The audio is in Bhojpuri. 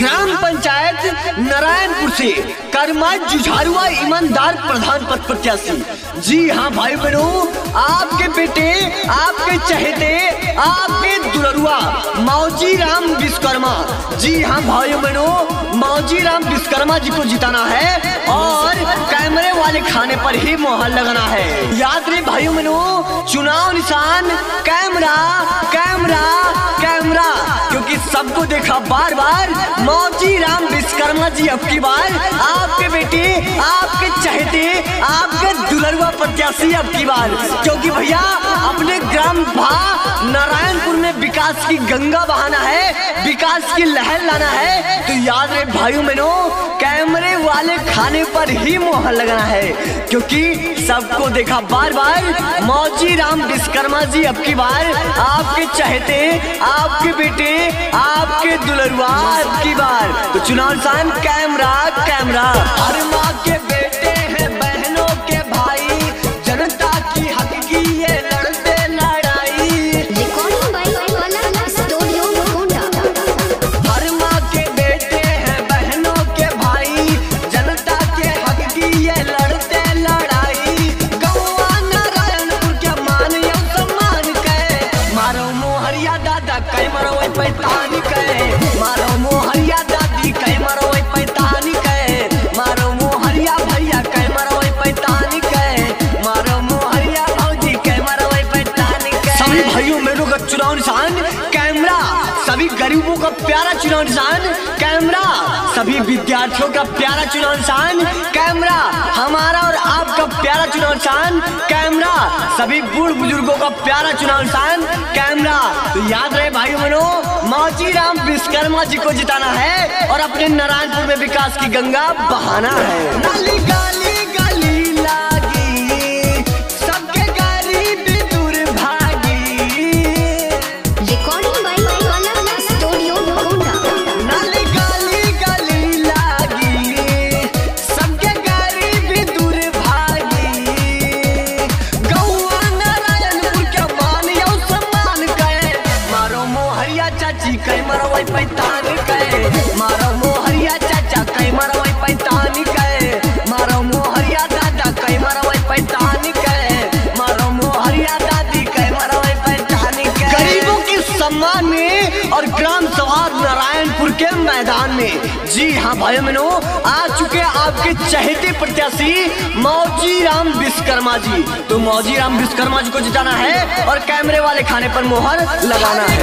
ग्राम पंचायत नारायणपुर से कर्मा जुझारुआ ईमानदार प्रधान पद प्रत्याशी। जी हाँ भाई बहनों, आपके बेटे, आपके चहेते, आपके दुलरुआ मौजी राम विश्वकर्मा। जी हाँ भाई बहनों, मौजी राम विश्वकर्मा जी को जिताना है और कैमरे वाले खाने पर ही मोहर लगाना है। याद रहे भाइयों बहनों, चुनाव निशान कैमरा कैमरा कैमरा, क्योंकि सबको देखा बार बार मौजी राम विश्वकर्मा जी अब की बार आपके बेटे, आपके चहेते, आपके दुलरुआ प्रत्याशी अब की बार, क्योंकि भैया अपने ग्राम भा नारायणपुर में विकास की गंगा बहाना है, विकास की लहर लाना है। तो याद रहे भाइयों बहनों, कैमरे वाले खाने पर ही मोहर लगाना है, क्योंकि सबको देखा बार बार मौजी राम विश्वकर्मा जी अब की बार आपके चहेते, आपके बेटे, आपके दुलरुआ अब की बार। तो चुनाव निशान कैमरा कैमरा। हर माँ के बेटे हैं, बहनों के भाई, जनता की हक की ये लड़ते लड़ाई। Recording by Palak Studio Gonda. हर माँ के बेटे हैं, बहनों के भाई, जनता के हक की ये लड़ते लड़ाई। गौआ नारायणपुर के मान यो सम्मान के, मारो मोहरिया दादा कै मरो पैतान के, मारो मोहरिया दादी कै मरो पैतान के, मारो मोहरिया भैया कै मरो पैतान के, मारो मोहरिया भौजी कै मरो पैतान के। सभी भाइयों बहनों का चुनाव निशान कैमरा, सभी गरीबों का प्यारा चुनाव निशान कैमरा, सभी विद्यार्थियों का प्यारा चुनाव निशान कैमरा, हमारा और आपका प्यारा चुनाव निशान कैमरा, सभी बूढ़ बुजुर्गों का प्यारा चुनाव निशान कैमरा। तो याद रहे भाई बहनों, मौजी राम विश्वकर्मा जी को जिताना है और अपने नारायणपुर में विकास की गंगा बहाना है। नाली गाली गली लागी, सबके गरीबी दूर भागी। Recording by Palak Studio Gonda. नाली गाली गली लागी, सबके गरीबी दूर भागी। गौआ नारायणपुर के मान यो सम्मान के, मारो मोहरिया चाची कै मरो पैतान के, मारो मोहरिया चाचा कै मरो पैतान के, मारो मोहरिया दादा कै मरो पैतान के, मारो मोहरिया दादी कै मरो पैतान के। गरीबों के सम्मान में और ग्राम सभा नारायणपुर के मैदान में, जी हाँ भाई बहनों, आ चुके आपके चहेते प्रत्याशी मौजी राम विश्वकर्मा जी। तो मौजी राम विश्वकर्मा जी को जिताना है और कैमरे वाले खाने पर मोहर लगाना है।